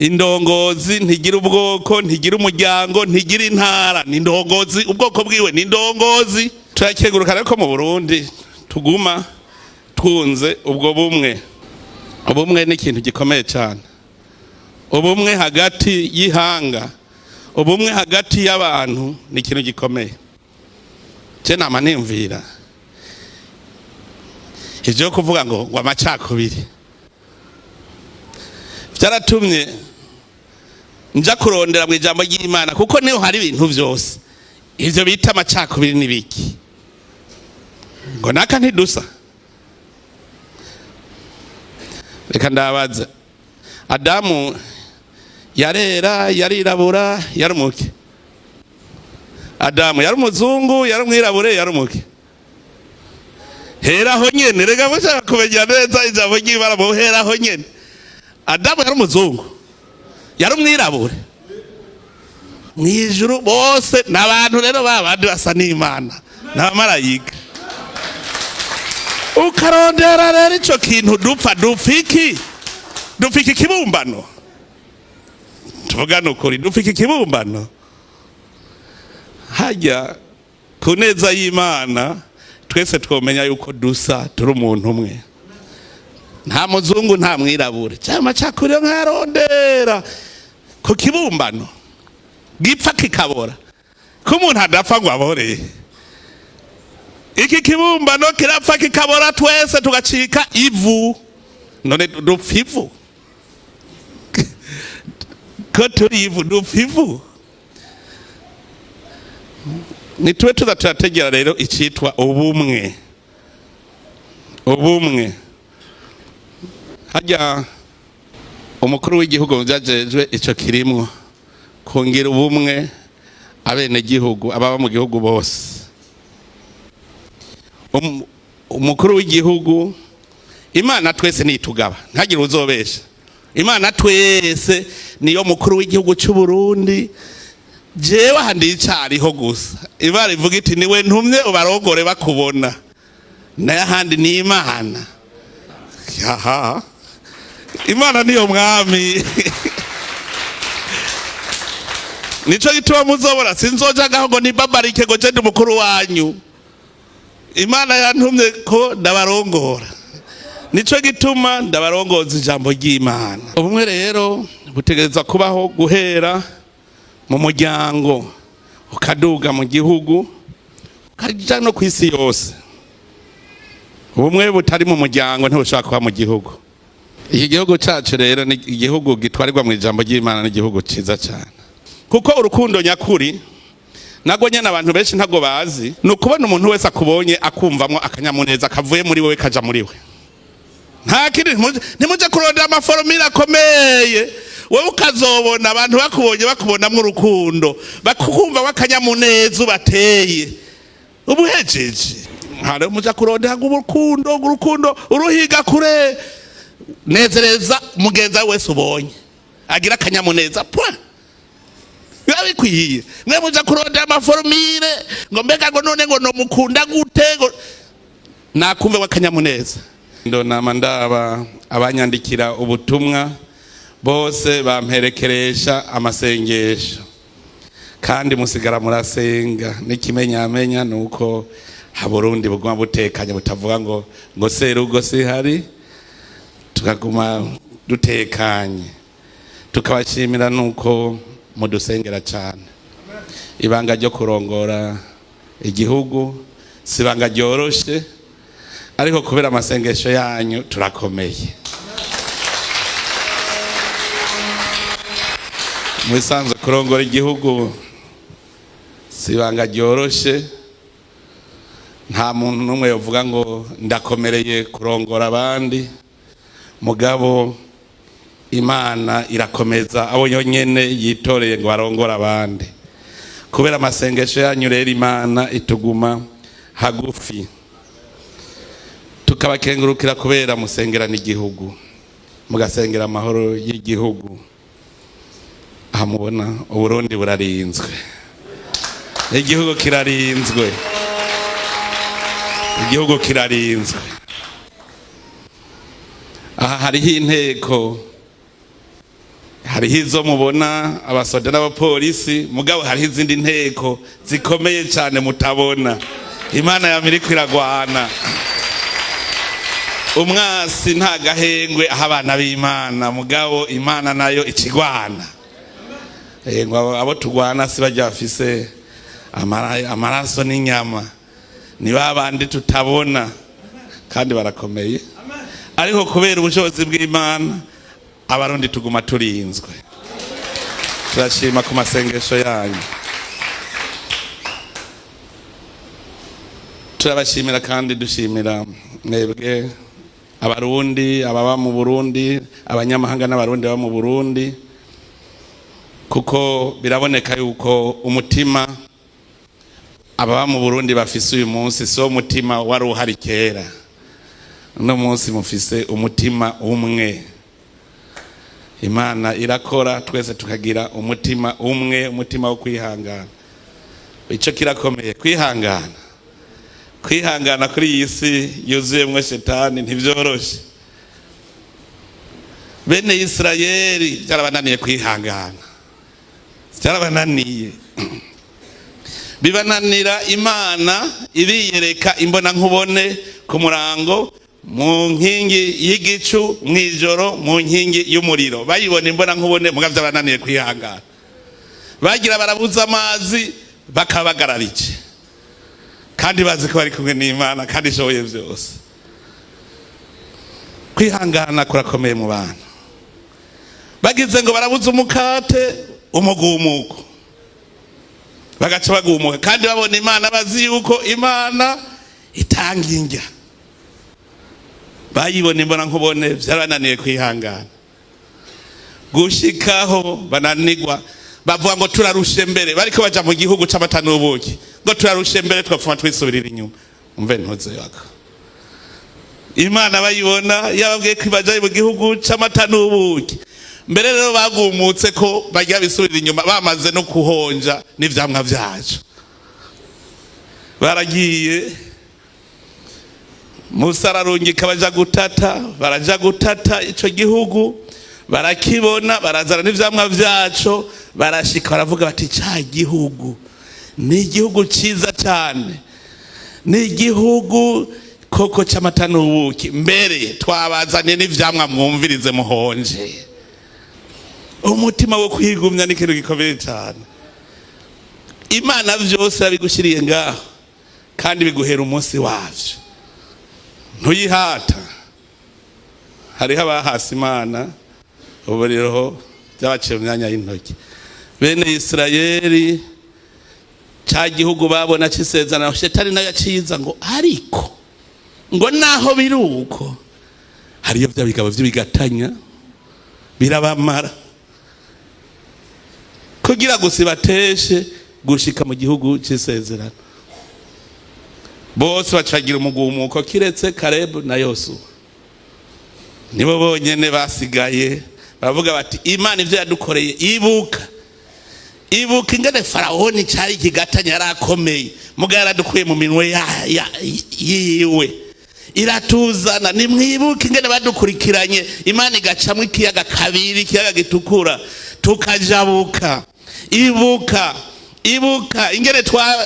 Indongozi ntigira ubwoko, ntigira umuryango, ntigira intara, ni indongozi. Ubwoko bwiwe ni indongozi. Turakenguruka rero ko mu Burundi tuguma twunze ubwo bumwe. Ubumwe ni ikintu gikomeye cyane. Ubumwe hagati y'ihanga, ubumwe hagati y'abantu ni ikintu gikomeye. Je nama nimvira ivyo kuvuga ngo amacakubiri vyaratumye nja kurondera mu ijambo ry'Imana, kuko niho hari ibintu vyose. Ivyo bita amacakubiri n'ibiki? Ngo naka ntidusa. Reka ndabaza, Adamu yarera, yarirabura, yarumuke? Adamu yari umuzungu, yari umwirabure, yarumuke? Heraho nyene. Reka mushaka kumenya neza ijambo ry'Imana, muheraho nyene. Adamu yari umuzungu, yari umwirabure? Mwijuru bose n'abantu rero babandi basa n'Imana, n'abamarayika. Ukarondera rero ico kintu dupfa, dupfa iki? Dupfa iki kibumbano? Tuvugane ukuri, dupfa iki kibumbano? Hajya ku neza y'Imana twese twomenya yuko dusa, turi umuntu umwe, nta muzungu, nta mwirabure. Cyangwa amacakubiri nkayarondera ku kibumbano gipfa kikabora, ko umuntu adapfa ngo abore. Iki kibumbano kirapfa kikabora, twese tugacika ivu. None dupfa ivu? Ko turi ivu, dupfa ivu? Nitube tuza turategera rero icitwa ubumwe. Ubumwe hajya umukuru w'igihugu vyajejwe ico kirimwo kungira ubumwe abenegihugu ababa mu gihugu bose. Umukuru w'igihugu, Imana twese nitugaba, ntagire uzobesha. Imana twese niyo mukuru w'igihugu cy'u Burundi. Jewe aha ndicariho gusa. Imana ivuga iti niwe ntumye ubarongore bakubona, nayo ahandi ni Imana. Aha Imana niyo mwami. Nico gituma muzobora sinzoja ngaho ngo nibabarike ngo je ndi mukuru wanyu. Imana yantumye ko ndabarongora, nico gituma ndabarongoza ijambo ry'Imana. Ubumwe rero butegereza kubaho guhera mu muryango, ukaduga mu gihugu, ukaja no kw'isi yose. Ubumwe butari mu muryango ntibushobora kuba mu gihugu. Iki gihugu cacu rero ni igihugu gitwarirwa mu ijambo ry'Imana, n'igihugu ciza cyane, kuko urukundo nyakuri nagwo nyene abantu benshi ntabwo bazi, ni ukubona umuntu wese akubonye akumvamwo akanyamuneza kavuye muri wewe kaja muri we. Nta kindi. Ntimuje kurondera amaforomire akomeye. Wowe ukazobona abantu bakubonye bakubonamwo urukundo, bakumva akanyamuneza ubateye, ubuhejeje. Hari muja kurondera ngo urukundo, ngo urukundo uruhiga kure. Nezereza mugenzi wawe wese ubonye agira akanyamuneza, point. Biba bikwiye. Mwe muja kurondera amaforomire ngo mbega ngo none ngo nomukunda gute, ngo nakumve w'akanyamuneza. Ndonama ndaba abanyandikira ubutumwa bose bamperekeresha amasengesho, kandi musigara murasenga. N'ikimenyamenya nuko Haburundi buguma butekanye, butavuga ngo serugo sihari, tukaguma dutekanye. Tukabashimira nuko mudusengera cyane. Ibanga ryo kurongora igihugu si ibanga ryoroshe, ariko kubera amasengesho yanyu turakomeye. Mu bisanzwe kurongora igihugu si ibanga ryoroshe. Nta muntu n'umwe yovuga ngo ndakomereye kurongora abandi, mugabo Imana irakomeza abo yonyene yitoreye ngo barongore abandi. Kubera amasengesho yanyu rero Imana ituguma hagufi. Tukabakengurukira kubera musengera n'igihugu, mugasengera amahoro y'igihugu. Aha mubona Uburundi burarinzwe, igihugu kirarinzwe, igihugu kirarinzwe. Aha hariho inteko. Hariho izo mubona, abasoda n'abapolisi, mugabo hariho izindi nteko zikomeye cyane mutabona. Imana yamiriko iragwana. Umwasi nta gahengwe aho abana b'Imana, mugabo Imana nayo ikigwana. Ngo abo tugwana si bajya bafise amaraso n'inyama, ni ba bandi tutabona kandi barakomeye. Ariko kubera ubushobozi bw'Imana, Abarundi tuguma turinzwe. Turashima ku masengesho yanyu, turabashimira kandi dushimira mwebwe Abarundi, ababa mu Burundi, abanyamahanga n'Abarundi baba mu Burundi, kuko biraboneka yuko umutima ababa mu Burundi bafise uyu munsi si wo mutima wari uhari kera. Uno munsi mufise umutima umwe. Imana irakora, twese tukagira umutima umwe, umutima wo kwihangana. Icyo kirakomeye, kwihangana. Kwihangana kuri iyi si yuzuyemwo shetani ntibyoroshe. Bene Isirayeli byarabananiye kwihangana, byarabananiye, bibananira. Imana ibiyereka imbona nkubone ku murango, mu nkingi y'igicu, mu ijoro mu nkingi y'umuriro, bayibona imbona nkubone, mugabo byabananiye kwihangana. Bagira barabuza amazi, bakabagararije, kandi bazi ko bari kumwe n'Imana kandi ishoboye byose. Kwihangana kurakomeye mu bantu. Bagize ngo barabuza umukate, umugumuko, bagaca bagumuka, kandi babona Imana, bazi yuko Imana itanga indya, bayibona imbona nkubone, byarabananiye kwihangana gushikaho bananigwa. Bavuga ngo turarushe mbere, bariko baja mu gihugu c'amata n'ubuki, ngo turarushe mbere, twapfuma twisubirira inyuma. Umve ntuze yaka Imana bayibona yababwiye ko ibaja mu gihugu c'amata n'ubuki. Mbere rero bagumutse ko bajya bisubirira inyuma, bamaze no kuhonja n'ivyamwa vyaco. Baragiye, Musa ararungika baja gutata, baraja gutata ico gihugu, barakibona, barazana n'ivyamwa vyaco. Barashika baravuga bati: "Ca gihugu ni igihugu ciza cane, ni igihugu koko c'amata n'ubuki. Mbere twabazaniye n'ivyamwa, mwumvirize muhonje." Umutima wo kwigumya ni ikintu gikomeye cyane. Imana vyose yabigushiriye ngaho kandi biguhera umunsi wavyo, ntuyihata. Hariho abahasi Imana, ubu rero byabaciye mu myanya y'intoki. Bene Isirayeli, cya gihugu babona cy'isezerano, shetani nayo yaciza ngo ariko ngo naho biri uko, hariyo bya bigabo by'ibigatanya birabamara kugira gusa ibateshe gushika mu gihugu cy'isezerano. Bose bacagira umugumuko, kiretse Karebu na Yosuwa, nibo bonyene basigaye. Baravuga bati: "Imana ivyo yadukoreye, ibuka, ibuka ingene Farawoni cari ikigatanya, yarakomeye, muga yaradukuye mu minwe yiwe iratuzana. Nimwibuke ingene badukurikiranye, Imana igacamwo ikiyaga kabiri, ikiyaga Gitukura, tukajabuka. Ibuka, ibuka ingene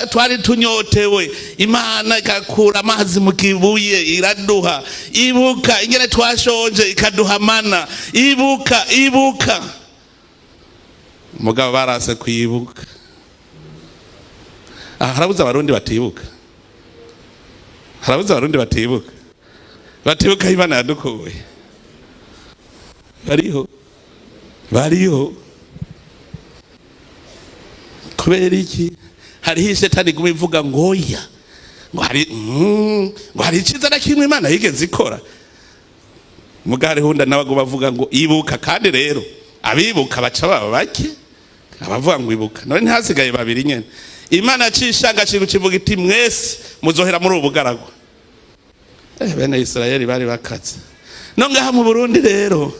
twari tunyotewe, Imana igakura amazi mu kibuye iraduha. Ibuka ingene twashonje, ikaduha mana. Ibuka, ibuka." Mugabo barase kwibuka. Aha harabuze Abarundi batibuka, harabuze Abarundi batibuka, batibuka aho Imana yadukuye. Bariho, bariho. Kubera iki? Hariho ishetani iguma ivuga ngo oya, ngo hari ngo hari iciza na kimwe Imana yigeze ikora. Muga hariho undi nawe aguma avuga ngo ibuka. Kandi rero abibuka baca baba bake, abavuga ngo ibuka none ntihasigaye babiri nyene. Imana yaciye ishanga kintu kivuga iti: "Mwese muzohera muri ubu bugaragwa." Bene Isirayeli bari bakaze. No ngaha mu Burundi rero,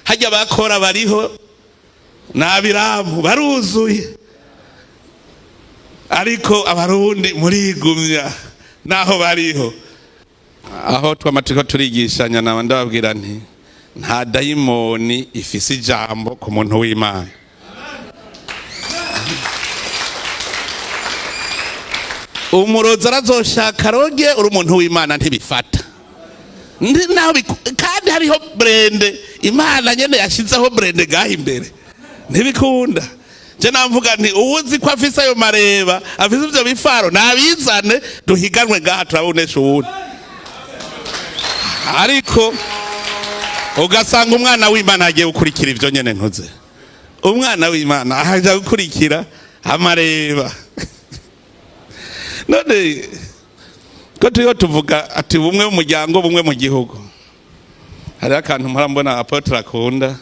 hajya bakora bariho n'Abiramu baruzuye, ariko Abarundi murigumya naho bariho. Aho twama turiko turigishanya nawe, ndababwira nti Nta dayimoni ifise ijambo ku muntu w'Imana. Umurozi arazoshaka roge, uri umuntu w'Imana ntibifata. Naho kandi hariho brende Imana nyene yashizeho brende gaha imbere, ntibikunda. Je namvuga nti uwuzi ko afise ayo mareba, afise ivyo bifaro, nabizane duhiganwe ngaha, turabonesha uwundi. Ariko ugasanga umwana w'Imana agiye gukurikira ivyo nyene ntuze. Umwana w'Imana aja gukurikira amareba. None ko turiho tuvuga ati bumwe mu muryango, bumwe mu gihugu, hariho akantu mpora mbona apôtre akunda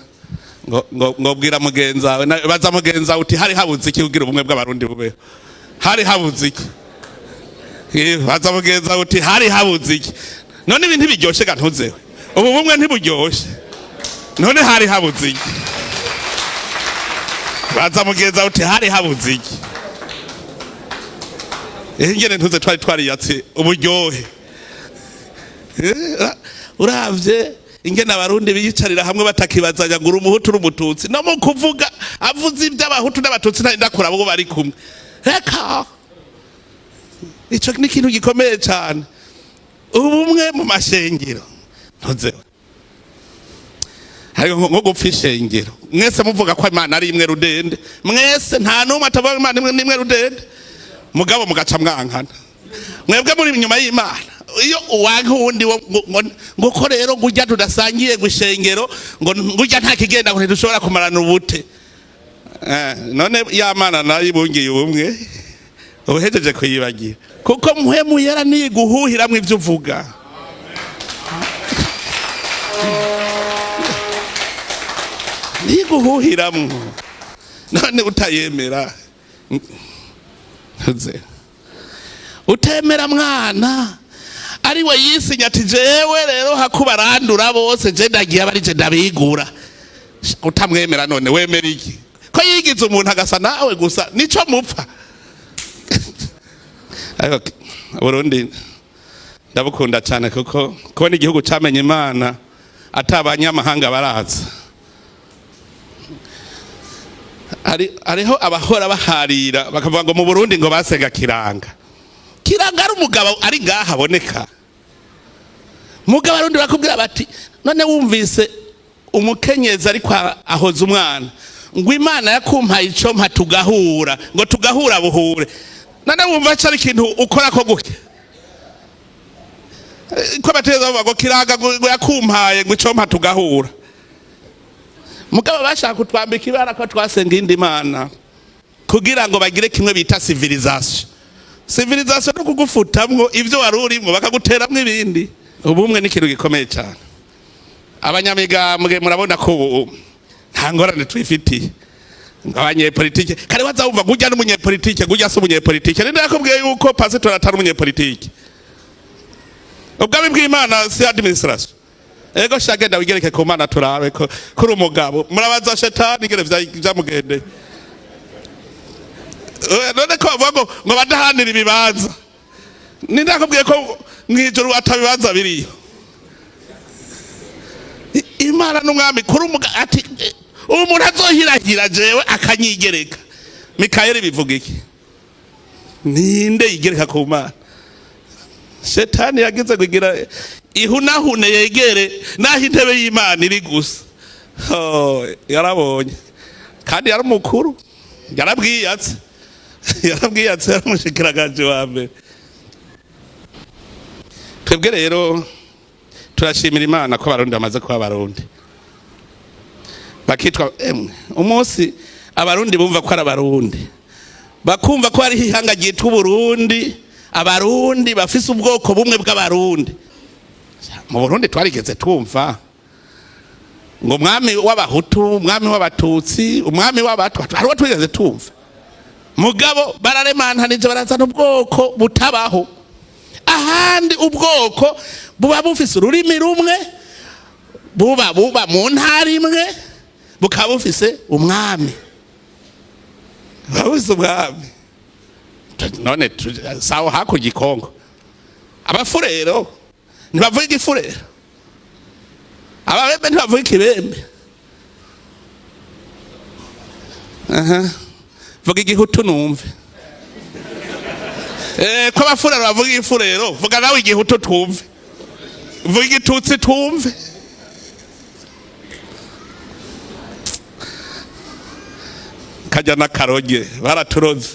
ngo bwira mugenzi wawe, baza mugenzi wawe uti hari habuze iki kugira ubumwe bw'Abarundi bubeho? Hari habuze iki? Baza mugenzi wawe uti hari habuze iki? None ibi ntibiryoshe ga ntuzewe? Ubu bumwe ntiburyoshe? None hari habuze iki? Baza mugenzi wawe uti hari habuze iki? Ingene ntuze twari twariyatse uburyohe. Uravye ingene Abarundi biyicarira hamwe, batakibazanya ngo uri Umuhutu, uri Umututsi, no mu kuvuga avuze iby'Abahutu n'Abatutsi ntarinda kuraba uwo bari kumwe. Reka, ico ni ikintu gikomeye cane. Ubumwe mu mashengero, ntuzewe, hariho nko gupfa ishengero, mwese muvuga ko Imana ari imwe rudende, mwese nta n'umwe atavuga Imana imwe n'imwe rudende, mugabo mugaca mwankana mwebwe muri inyuma y'Imana. Iyo uwanka uwundi ngo ko rero ngurya tudasangiye gushengero, ngo ngurya nta kigenda, ngo ntidushobora kumarana ubute. None ya Mana nayo ibungiye ubumwe uhejeje kuyibagira, kuko Mpwemu Yera niguhuhiramwo ivyo uvuga, niguhuhiramwo. None utayemera ntuze utemera mwana ariwe yisinya ati jewe rero hakubarandura bose, je ndagiye, abari je ndabigura. Utamwemera none wemera iki, ko yigize umuntu agasa nawe gusa? Nico mupfa. Ariko Burundi ndabukunda cyane, kuko kubona igihugu camenye Imana ata abanyamahanga baraza. Hariho abahora baharira bakavuga ngo mu Burundi ngo basega Kiranga. Kiranga ari umugabo ari ngaha aboneka. Mugabo Abarundi bakubwira bati none wumvise umukenyezi ariko ahoza umwana ngo Imana yakumpaye ico mpa tugahura, ngo tugahura buhure, none wumva cari ikintu ukora ko gutya? Ko abategetsi bavuga ngo Kiranga ngo yakumpaye ngo ico mpa tugahura. Mugabo bashaka kutwambika ibara ko twasenga indi mana kugira ngo bagire kimwe bita civilisation. Civilisation no kugufutamwo ivyo wari urimwo, bakaguteramwo ibindi. Ubumwe ni ikintu gikomeye cyane. Abanyamigambwe murabona ko ubu nta ngorane twifitiye, ngo abanyepolitike kare waza wumva gujya n'umunyepolitike, gujya si umunyepolitike. Ninde yakubwiye yuko pasitori atari umunyepolitike? Ubwami bw'Imana si administration. Ego shagenda wigereke ku Mana, turabe ko kuri umugabo. Murabaza shetani ingene vyamugendeye. None ko bavuga ngo badahanira ibibanza, ninde yakubwiye ko mw'ijuru atabibanza biriyo? Imana n'umwami kuri umugabo ati umuntu azohirahira jewe akanyigereka. Mikayeli bivuga iki? Ninde yigereka ku Mana? Shetani yagize kugira ihunahune yegere naho intebe y'Imana iri gusa. Oh, yarabonye kandi yari umukuru, yarabwiyatse, yarabwiyatse, yari umushikiranganje wa mbere. Twebwe rero turashimira Imana ko Abarundi bamaze kuba Abarundi, bakitwa emwe. Umunsi Abarundi bumva ko ari Abarundi, bakumva ko hariho ihanga ryitwa Uburundi, Abarundi bafise ubwoko bumwe bw'Abarundi. Mu Burundi twarigeze twumva ngo umwami w'Abahutu, umwami w'Abatutsi, umwami w'Abatwa? Hariho twigeze twumva? Mugabo bararemantanije, barazana ubwoko butabaho. Ahandi ubwoko buba bufise ururimi rumwe, buba mu ntara imwe, bukaba bufise umwami, buba bufise umwami. None sawa, hakurya i Kongo Abafurero ntibavuga Igifurero. Ababembe ntibavuga ikibembe. Aha, vuga igihutu numve. Ko abafurero bavuga ifurero, vuga nawe igihutu twumve, vuga igitutsi twumve. Kajya n'akaroge baraturoze.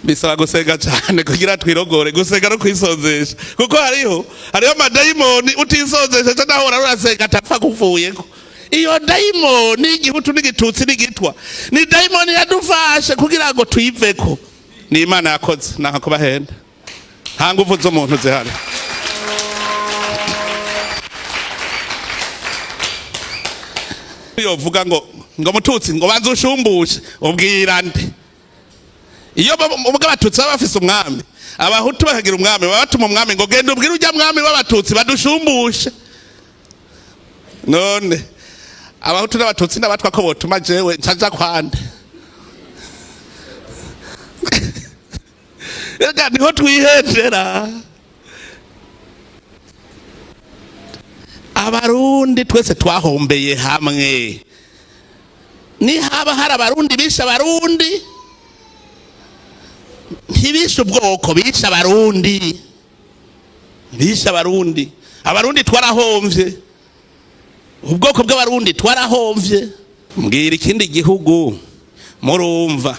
Bisaba gusenga cyane kugira twirogore, gusenga no kwisonzesha, kuko hariho amadayimoni utisonzesha cyangwa naho urasenga atapfa kuvuyeko. Iyo dayimoni y'igihutu n'igitutsi n'igitwa ni dayimoni yadufashe kugira ngo tuyiveko. Ni Imana yakoze, nanga kubahenda, nta nguvu z'umuntu zihari. Yovuga ngo mututsi ngo banze ushumbushe, ubwira nde? Iyo ubwo abatutsi baba bafise umwami, abahutu bakagira umwami, baba batuma umwami ngo genda ubwire ujya mwami w'abatutsi badushumbushe. None abahutu n'abatutsi n'abatwa ko botuma jewe ncaja kwande? Ega niho twihendera. Abarundi twese twahombeye hamwe. Nihaba hari abarundi bishe abarundi, ntibishe ubwoko, bishe abarundi, bishe abarundi. Abarundi twarahomvye, ubwoko bw'abarundi twarahomvye. Mbwira ikindi gihugu murumva,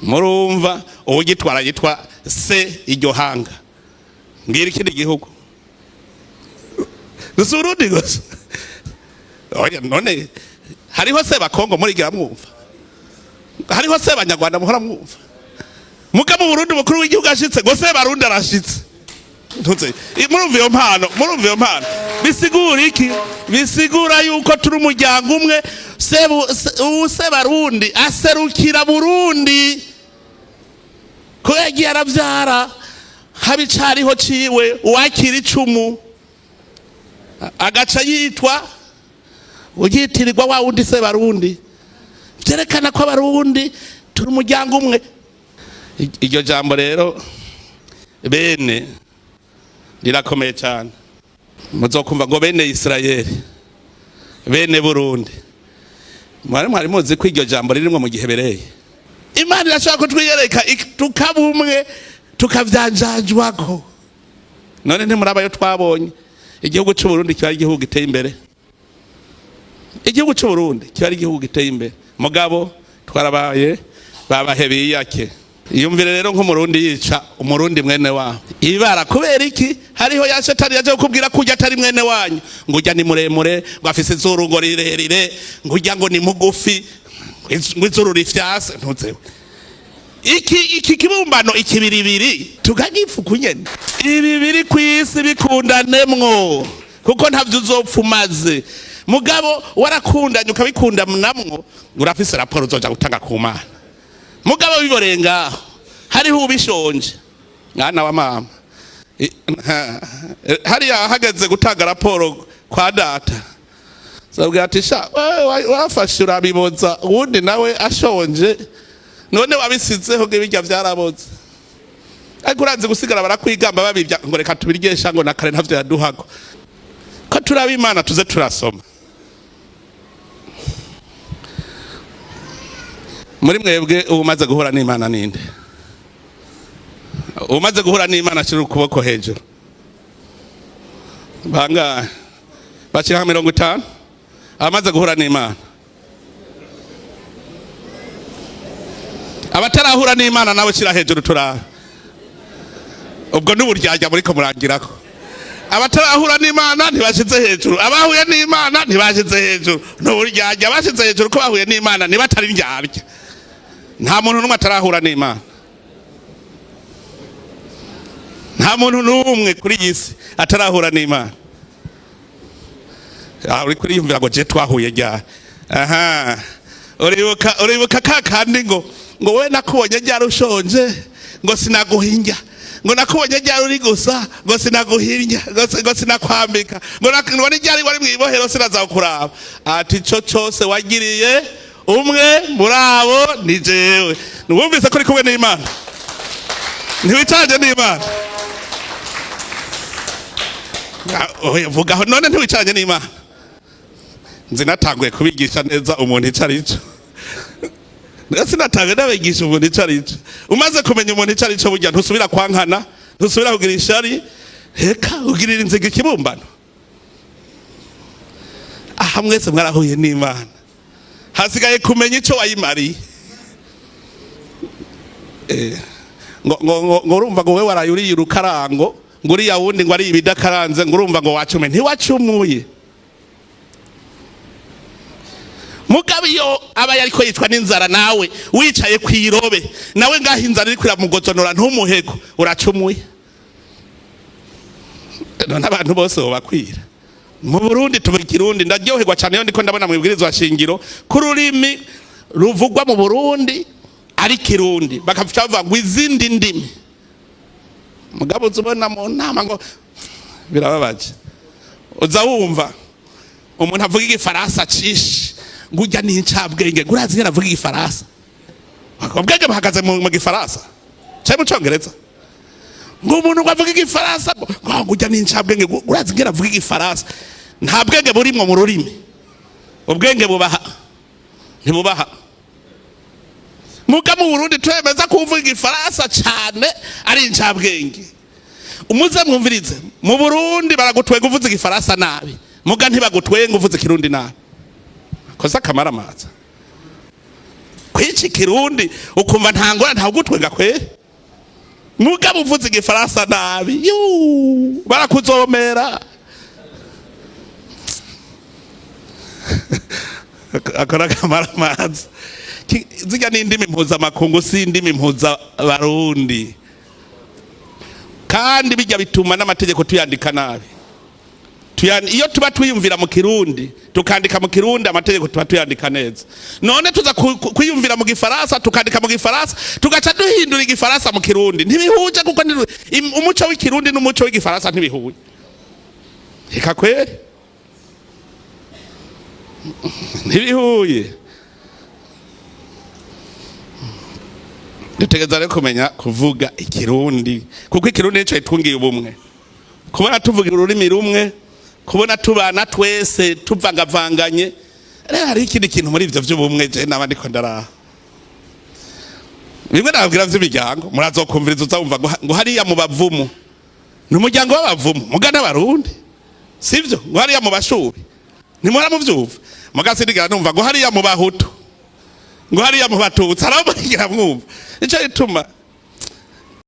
murumva uwugitwara yitwa se iryo hanga. Mbwira ikindi gihugu gusa, Urundi gusa. Oya, none hariho se bakongo murigira mwumva, hariho se banyarwanda muhora mwumva? Muga mu Burundi umukuru w'igihugu ashitse ngo se barundi arashitse. Ntuze murumva iyo mpano, murumva iyo mpano bisigura iki? Bisigura yuko turi umuryango umwe. Se barundi aserukira Burundi, ko yagiye aravyara haba icariho ciwe, uwakira icumu agaca yitwa ugitirirwa wa wundi se barundi. Vyerekana ko abarundi turi umuryango umwe. Iryo jambo rero bene rirakomeye cyane. Muzokumva ngo bene Isirayeli, bene Burundi. Mwari muzi ko iryo jambo ririmwo mu gihebereye? Imana irashobora kutwiyereka tukaba umwe, tukavyanjanjwako. None ntimurabayo twabonye igihugu cy'u Burundi kiba ari igihugu giteye imbere, igihugu cy'u Burundi kiba ari igihugu giteye imbere, mugabo twarabaye babahe biyake. Iyumvire rero nk'umurundi yica umurundi mwene wabo ibara kubera iki? Hariho ya shetani yaje kukubwira ko ujya atari mwene wanyu, ngo ujya ni muremure, ngo afise izuru ngo rirerire, ngo ujya ngo ni mugufi, ngo izuru rifyase. Ntuzewe iki kibumbano ikibiribiri tukagifuka nyene. Ibi biri ku isi bikundanemwo, kuko ntavyo uzopfa umaze. Mugabo warakundanye ukabikunda namwo, urafise raporo uzoja gutanga ku Mana. Mugabo biboreye ngaho, hariho ubishonje, mwana wa mama. Hariya hageze gutanga raporo kwa data, zabwira ati sha wewe wafashe urabiboza, uwundi nawe ashonje, none wabisizeho ngo ibirya vyaraboze. Ariko urazi gusigara barakwigamba babirya ngo reka tubiryesha, ngo na kare ntavyo yaduhago. Ko turaba Imana tuze turasoma. Muri mwebwe umaze guhura n'Imana ninde? Umaze guhura n'Imana ashira ukuboko hejuru. Bangahe? Bashira nka 50. Abamaze guhura n'Imana. Abatarahura n'Imana nawe shira hejuru turabe. Ubwo n'uburyarya muriko murangirako. Abatarahura n'Imana ntibashize hejuru, abahuye n'Imana ntibashize hejuru. N'uburyarya bashize hejuru ko bahuye n'Imana nibatari indyarya. Nta muntu n'umwe atarahura n'Imana. Nta muntu n'umwe kuri iyi si atarahura n'Imana. Uri kuriyumvira ngo je twahuye ryari? Aha, uribuka ka kandi ngo we nakubonye ryari ushonje, ngo sinaguhinja, ngo nakubonye ryari uri gusa, ngo sinaguhinja, ngo sinakwambika, ngo ni ryari wari mw'ibohero sinazakuraba. Ati ico cose wagiriye umwe muri abo ni jewe. Wumvise ko uri kumwe n'Imana? Ntiwicanje n'Imana? Ah, oya, vugaho none ntiwicaranye n'Imana. Nzi natanguye kubigisha neza umuntu ico arico. Sinatanguye ndabigisha umuntu ico arico. Umaze kumenya umuntu ico arico, burya ntusubira kwankana, ntusubira kugira ishari, reka ugirira inziga ikibumbano. Aha mwese mwarahuye n'Imana, hasigaye kumenya ico wayimariye. Ngo urumva ngo wewe waraye uriye urukarango, ngo uriya wundi ngo ari ibidakaranze, ngo urumva ngo wacumuye. Ntiwacumuye. Mugabo iyo aba yariko yicwa n'inzara, nawe wicaye kw'irobe, nawe ngaho inzara iriko iramugozonora, ntumuhego, uracumuye. None abantu bose bobakwira mu Burundi tuvuga Ikirundi. Ndaryoherwa cyane iyo ndiko ndabona mu ibwirizwa shingiro ko ururimi ruvugwa mu Burundi ari Kirundi, bakavuga bavuga ngo izindi ndimi. Mugabo uza ubona mu nama ngo birababaje, uza wumva umuntu avuga Igifaransa cishi, ngo urya ni incabwenge, ngo urazi ingene avuga Igifaransa. Ubwenge buhagaze mu Gifaransa canke mu Congereza? Ngo umuntu ngo avuga Igifaransa, ngo urya ni incabwenge, ngo urazi ingene avuga Igifaransa. Nta bwenge burimwo mu rurimi. Ubwenge bubaha ntibubaha. Muga mu Burundi twemeza ko uvuga Igifaransa cane ari incabwenge. Umuze mwumvirize, mu Burundi baragutwenga uvuze Igifaransa nabi, muga ntibagutwenga uvuze Ikirundi nabi. Koza akamaramaza kwica Ikirundi, ukumva nta ngora, ntawugutwenga kweri. Mugabo uvuze Igifaransa nabi, yuu, barakuzomera. Akora akamaramaza. Zirya ni indimi mpuzamakungu, si indimi mpuzabarundi. Kandi bijya bituma n'amategeko tuyandika nabi. Iyo tuba twiyumvira mu Kirundi, tukandika mu Kirundi, amategeko tuba tuyandika neza. None tuza kwiyumvira mu Gifaransa, tukandika mu Gifaransa, tugaca duhindura Igifaransa mu Kirundi, ntibihuje, kuko umuco w'Ikirundi n'umuco w'Igifaransa ntibihuye. Reka kweri, ntibihuye. Dutegereza rero kumenya kuvuga Ikirundi, kuko Ikirundi nico gitungiye ubumwe. Kubona tuvuga ururimi rumwe, kubona tubana twese tuvangavanganye. Rero hariho ikindi kintu muri ivyo vy'ubumwe je naba ndiko ndaraha, bimwe nababwira vy'imiryango, murazokumviriza. Uzawumva ngo hariya mu bavumu ni umuryango w'abavumu, muga n'Abarundi, sivyo? Ngo hariya mu Bashubi, ntimuhora muvyumva? Muga sindigera numva ngo hariya mu Bahutu, ngo hariya mu Batutsi, haraho murigira mwumva. Nico gituma